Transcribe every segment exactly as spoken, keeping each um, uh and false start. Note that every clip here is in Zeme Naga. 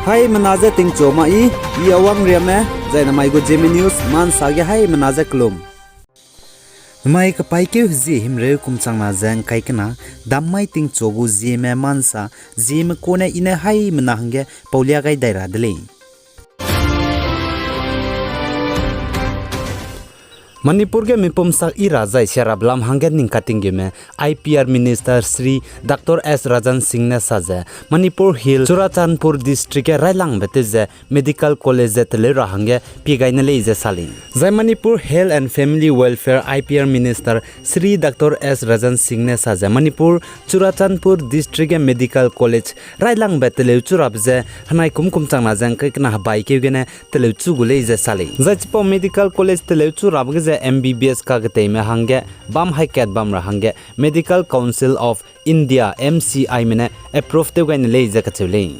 Haimena je tingchu ma i, i Awang Riame, zai namai gu Zeme News, mansa ge haimena je kelum. Namai kepaîkeu hezie himreu kum changna ze ngkai kena, dam mai tingchu gu zieme mansa, zieme kune i ne haimena hangge paulia gai dai ra de lei. Manipur ge mipum sak i ra zai siarabe lam hangge ning katinggeume I P R Minister Shri Doctor S Rajan Singh ne sa ze, Manipur Hill Churachandpur District ge railangbe tew ze Medical College ze teleu ra hangge pie gai ne lei ze sa lei. Zai Manipur Health and Family Welfare I P R Minister Shri Doctor S Rajan Singh ne sa ze, Manipur Churachandpur District ge Medical College railangbe teleu chu rabe ze, henai kum kum changna ze ngkai kena hebaîkeu gene teleu chu gu lei ze sa lei. Zai chipau Medical College teleu chu rabe ge ze M B B S kaketeime hangge bam hai kat bam ra hangge Medical Council of India, M C I me ne approve tew gai ne lei ze kacheu lei.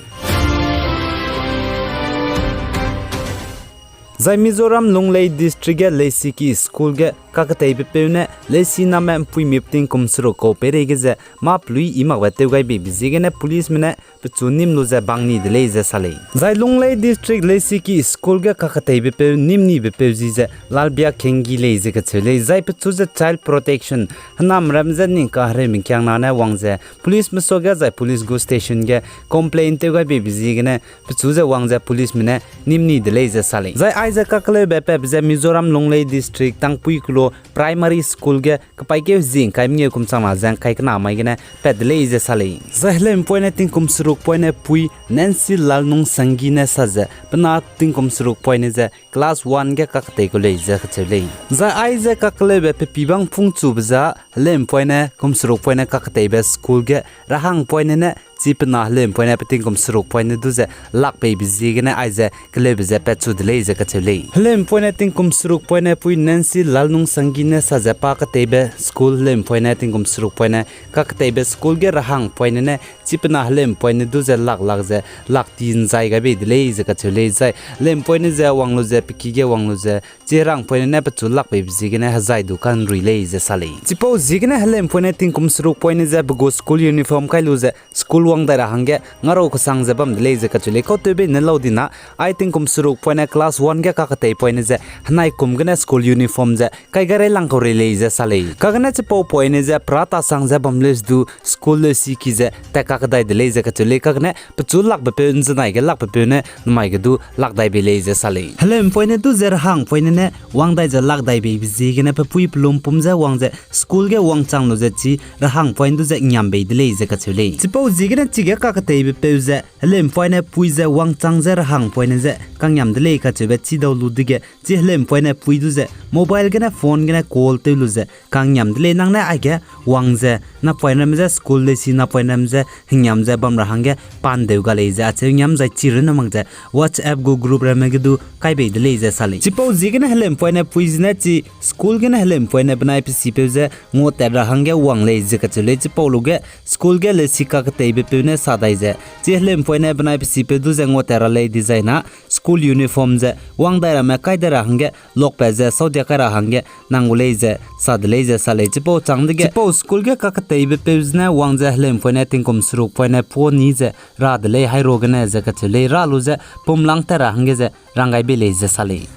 Zai Mizoram Lunglei District ge Leisiki School ge kaketeibe peu ne leisi name mpuimi peting kum seruk kau peirei ge ze mâ pelui i makbe tew gai beibe ziegene policeme ne pechu nîm lu ze bang ni de lei ze sa lei. Zai Lunglei District Leisiki School ge kaketeibe peu nîm nibe peu zi ze Lalbia Khengi lei ze kacheu lei. Zai pechu ze child protection, henam ram ze ning kahereube kiangna ne wang ze policeme suage zai police gu station ge complain tew gai beibe ziegene pechu ze wang ze policeme ne nîm ni de lei ze sa lei. Zai aize kakeleube patbe ze Mizoram Lunglei District Tangpui Kulo Primary School ge kepaîkeu hezie ngkai mengeu kum changna ze ngkai kena mai gene pat de lei ze sa lei. Zai heleu'mpoine tingkum seruk poine pui Nancy Lalnungsanggi ne sa ze pe na tingkum seruk poine ze class one ge kaketei kau lei ze kacheu lei. Zai aize kakeleube pe pibang pungchube za heleu'mpoine kum seruk poine kaketeibe school ge rahangpoine ne chi pe na heleu'mpoine peting kum seruk poine du ze lak peibe ziegene aize keleube ze patchu de lei ze kacheu lei. Heleu'mpoine tingkum seruk poine pui Nancy Lalnungsanggi ne sa ze pa kateibe school heleu'mpoine tingkum seruk poine kaketeibe school ge rahangpoine ne chi pe na heleu'mpoine du ze lak lak ze lak ti nzai gai bei de lei ze kacheu lei. Zai heleu'mpoine ze wang lu ze pe ki ge wang lu ze chi rahangpoine ne pechu lak peibe ziegene hezai du kanrui lei ze sa lei. Chipau ziegene heleu'mpoine tingkum seruk poine ze pe gu school uniform kai lu ze school wang dai ra hangge ngarau kesang ze bam de lei ze kacheu lei. Kautewbe ne lau dina, ai tingkum seruk poine class one ge kaketei poine ze henai kum gene school uniform ze kai gai rei lang kau rei lei ze sa lei. Kagene chipau poine ze pe ra tasang ze bam lei du school leisiki ze tat kakedai de lei ze kacheu lei. Kagene pechu lakbe peu nzenai ge lakbe peu ne namai ge du lak dai bei lei ze sa lei. Heleu'mpoine du ze rahangpoine ne wang dai ze lak dai beibe ziegene pe pui pe lumpum ze wang ze school ge wangchang lu ze chi rahangpoine du ze ngiam bei de lei ze kacheu lei. Chipau ziegene chige kaketeibe peu ze heleu'mpoine pui ze wangchang ze rahangpoine ze kangiam de lei kacheube chi dau lu dege chi heleu'mpoine pui du ze mobile gene phone gene call tew lu ze kangiam de lei. Nang ne aige wang ze napoine ramme je school leisi napoine ramme je hengiam ze bam ra hangge pan deu ga lei ze acheu ngiam zai chi runne mak ze WhatsApp gu group ramme ge du kai bei de lei ze sa lei. Chipau ziegene heleu'mpoine pui zene chi school gene heleu'mpoine benai pe sipeu ze nguatat ra hangge wang lei ze kacheu lei. Chipau lu ge school ge leisi kaketeibe peu ne sa dai ze chi heleu'mpoine benai pe sipeu du ze nguatat ra lei dizai na school uniform ze wang dai ramme kai dai ra hangge lokpat ze saudia kai ra hangge nang gu lei ze sa de lei ze sa lei. Chipau châng dege chipau school ge kaketeibe peu zene wang ze heleu'mpoine tingkum seruk poine pua ni ze ra de lei. Hairo gene ze kacheu lei, ra lu ze pumlang tat ra hangge ze rang gai bei lei ze sa lei.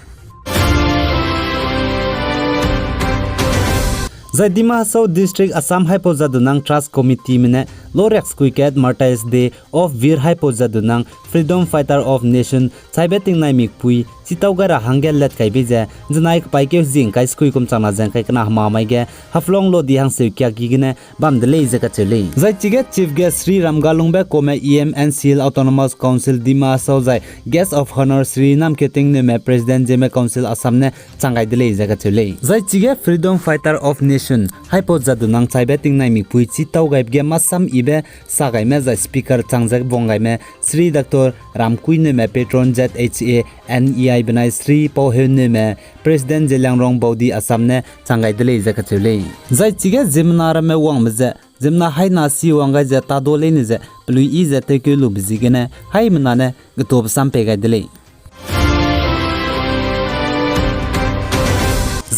Zai Dima Hasao District Assam haipau Jadonang Trust Committeeme ne loriak sekui kat Martyrs' Day of Veer haipau Jadonang Freedom Fighter of Nation chaibe tingnai mikpui chitau gai ra hangge lat kai bei ze nzenai kepaîkeu hezie ngkai sekui kum changna ze ngkai kena hema mai ge Haflong Lodi hangseu kiakgi gene bam de lei ze kacheu lei. Zai chige Chief Guest Shri Ramgalungbe Kome, E M and C Hill Autonomous Council Dima Hasao zai Guest of Honour Shri Namkeuting Neume, President Zeme Council Assam ne chang gai de lei ze kacheu lei. Zai chige Freedom Fighter of Nation haipau Jadonang chaibe tingnai mikpui chitau gaibe ge masam yibe sa gaime zai speaker chang ze bang gaime Shri Doctor Ramkui Neume, Patron Z H A N E I benai Shri Pauheu Neume, President Zeliangrong Baudi Assam ne chang gai de lei ze kacheu lei. Zai chige ziemmena ramme wangbe ze ziemmena haina si wang gai ze tadu leine ze peluiyi ze tewkeu lube ziegene haimena ne getuabe sam pei gai de lei.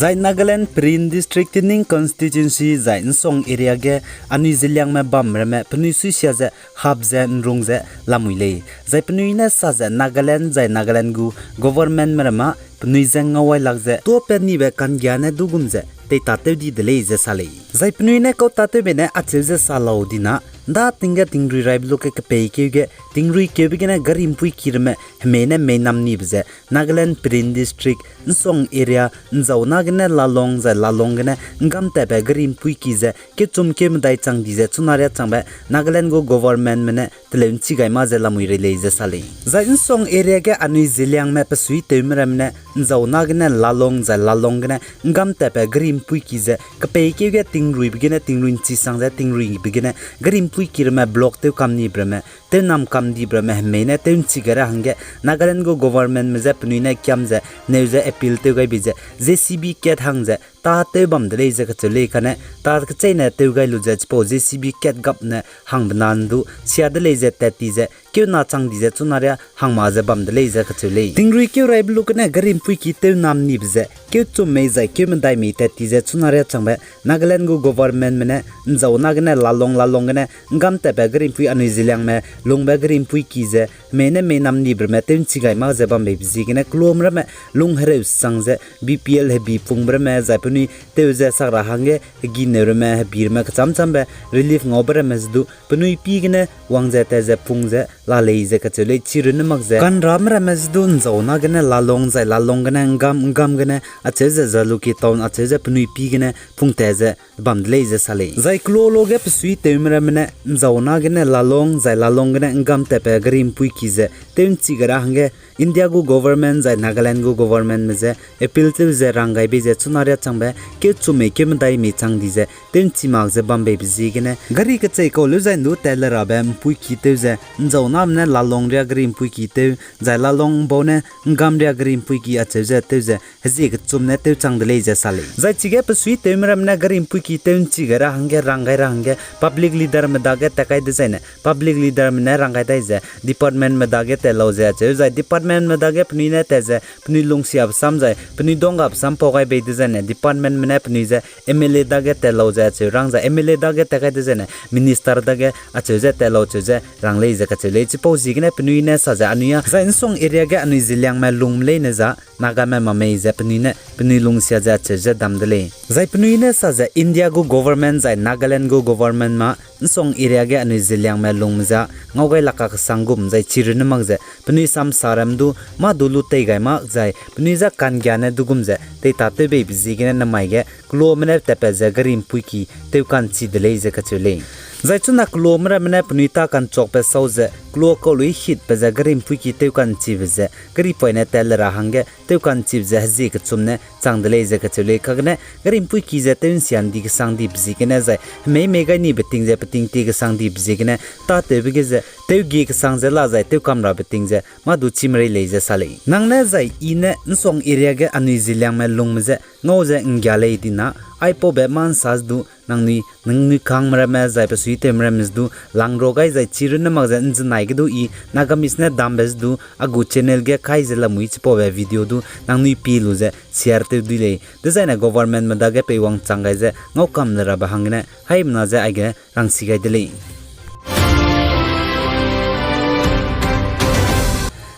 Zai Nagaland Peren District Tening Constituency zai Nsong area ge anui Zeliangme bam ramme penui suisia ze hap ze nrung ze lamui lei. Zai penui ne sa ze Nagaland zai Nagaland gu governmentme ramme penui ze ngauailak ze tuâpat nibe kanggia ne dugum ze teitatew di de lei ze sa lei. Zai penui ne kautatewbe ne acheu ze sa lau di na, ’nda ting ge tingrui raibe lu ge kepeikeu ge tingrui keube gene gari ’mpuiki ramme hemei ne mei nam nibe ze Nagaland Peren District, Nsong area, Nzauna gene Lalong zai Lalong gene ’Nggam tatbe gari ’mpuiki ze kechum keu medai chang di ze chuna riâ changbe Nagaland gu governmentme ne teleu ’nchi gai ma ze lamui rei lei ze sa lei. Zai Nsong area ge anui Zeliangme pesuitewme ramme ne Nzauna gene Lalong zai Lalong gene ’Nggam tatbe gari ’mpuiki ze kepeikeu ge tingruibe gene tingrui ’nchi sang ze tingruibe gene gari ’mpuiki ramme block tew kam nibe ramme tew nam kam dibe ramme hemei ne tew ’nchi gai ra hangge Nagaland gu governmentme je penui ne kiam ze neu ze appeal tew gai bei ze J C B kat hang ze tâtew bam de lei ze kacheu lei. Kane tâ kecheîne tew gai lu ze chipau J C B kat gap ne hangbe nan du sia de lei ze tat ti ze keuna chang di ze chuna riâ hangma ze bam de lei ze kacheu lei. Tingrui keu raibe lu gene gari ’mpuiki tew nam nibe ze keu chum mei zai keu medai mei tat ti ze chuna riâ changbe Nagaland gu governmentme ne Nzauna gene Lalong, Lalong gene ’Nggam tatbe gari ’mpui anui Zeliangme lungbe gari ’mpuiki ze hemei ne mei nam nibe ramme tew ’nchi gai mak ze bam beibe ziegene keluame ramme lung hereu sang ze B P L hebi pungbe ramme zai penui tew ze sak ra hangge hegi neu ramme hebi ramme kechâm châmbe relief ngaube ramme ze du penui pî gene wang ze tat ze pung ze la lei ze kacheu lei. Chirunne mak ze ka'nrame ramme ze du Nzauna gene Lalong zai Lalong gene ’Nggam, ’Nggam gene acheu ze Jalukie town acheu ze penui pî gene pung tat ze bam de lei ze sa lei. Zai kelualo ge pesuitewme ramme ne Nzauna gene Lalong zai Lalong gene ’Nggam tatbe gari ’mpuiki ze tew ’nchi gai ra hangge India gu government zai Nagaland gu governmentme je appeal tew ze rang gai bei ze chuna riâ changbe keu chum mei keu medai mei chang di ze tew ’nchi mak ze bam beibe ziegene gari kechei kau leu zai ’ndu tat le rabe ’mpuiki tew ze Nzauname ne Lalong riâ gari ’mpuiki tew zai Lalong ’mbau ne ’Nggam riâ gari ’mpuiki acheu ze tew ze hezie kechum ne tew chang de lei ze sa lei. Zai chige pesuitewme ramme ne gari ’mpuiki tew ’nchi gai ra hangge rang gai ra hangge public leaderme dage tat kai dezaine public leaderme ne rang gai dai ze departmentme dage tat lau ze acheu zai departmentme dage penui ne tat ze penui lungsiabe sam zai penui donggabe sam pau gai bei dezaine departmentme ne penui ze M L A dage tat lau ze acheu rang zai M L A dage tat kai dezaine minister dage acheu ze tat lau cheu ze rang lei ze kacheu lei. Chipau ziegene penui ne sa ze anui a zai Nsong area ge anui Zeliangme lungme leine za Nagame mamei ze penui ne penui lungsia ze acheu ze dam de lei. Zai penui ne sa ze India gu government zai Nagaland gu government ma Nsong area ge anui Zeliangme lungme ze ngau gai lak kakesang gum zai chirunne mak ze penui samsaram du mâ du lu tei gai mak zai penui je kanggia ne dugum ze teitatew beibe ziegene namai ge keluame ne tatpat ze gari ’mpuiki tew ka'nchi de lei ze kacheu lei. Zai chuna keluame ramme ne penui tâ ka'nchakbe sau ze keluakau lui hitbe ze gari ’mpuiki tew ka'nchibe ze gari poine tat le ra hangge tew ka'nchibe ze hezie kechum ne chang de lei ze kacheu lei. Kagene gari ’mpuiki ze tew ’nsia ’ndi kesang dibe ziegene zai hemei mei gai nibe ting ze peting tie kesang dibe ziegene tâtewbe ge ze tew gie kesang ze la zai tew kam rabe ting ze mâ du chî merei lei ze sa lei. Nang ne zai i ne Nsong area ge anui Zeliangme lungme ze ngau ze ’nggia lei di na, aipaube mâ ’nsa ze du nangnui, nangnui kangme ramme zai pesuitewme ramme ze du lang ra gai zai chirunne mak ze ’nzenai ge du i Nagamese ne dambe ze du a gu channel ge kai ze lamui chipaube video du nangnui pie lu ze share tew dui lei. Dezaine governmentme dage peiwang chang gai ze ngau kam le rabe hanggene haimena ze aigene rangsi gai de lei.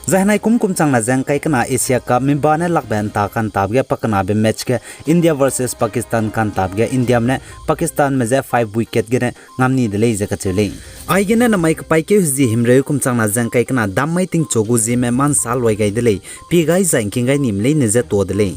Zai henai kum kum changna ze ’ngkai kena Asia Cup miba ne lakbe ’nta ka'ntabe ge pakenabe match ge India versus Pakistan ka'ntabe ge Indiame ne Pakistanme je five wicket gene ngam ni de lei ze kacheu lei. Aigene namai kepaîkeu hezie himreu kum changna ze ’ngkai kena dam mai tingchu gu zieme mâ ’nsa luai gai de lei, pie gai zai ’ngking gai nime leine je tuâ de lei.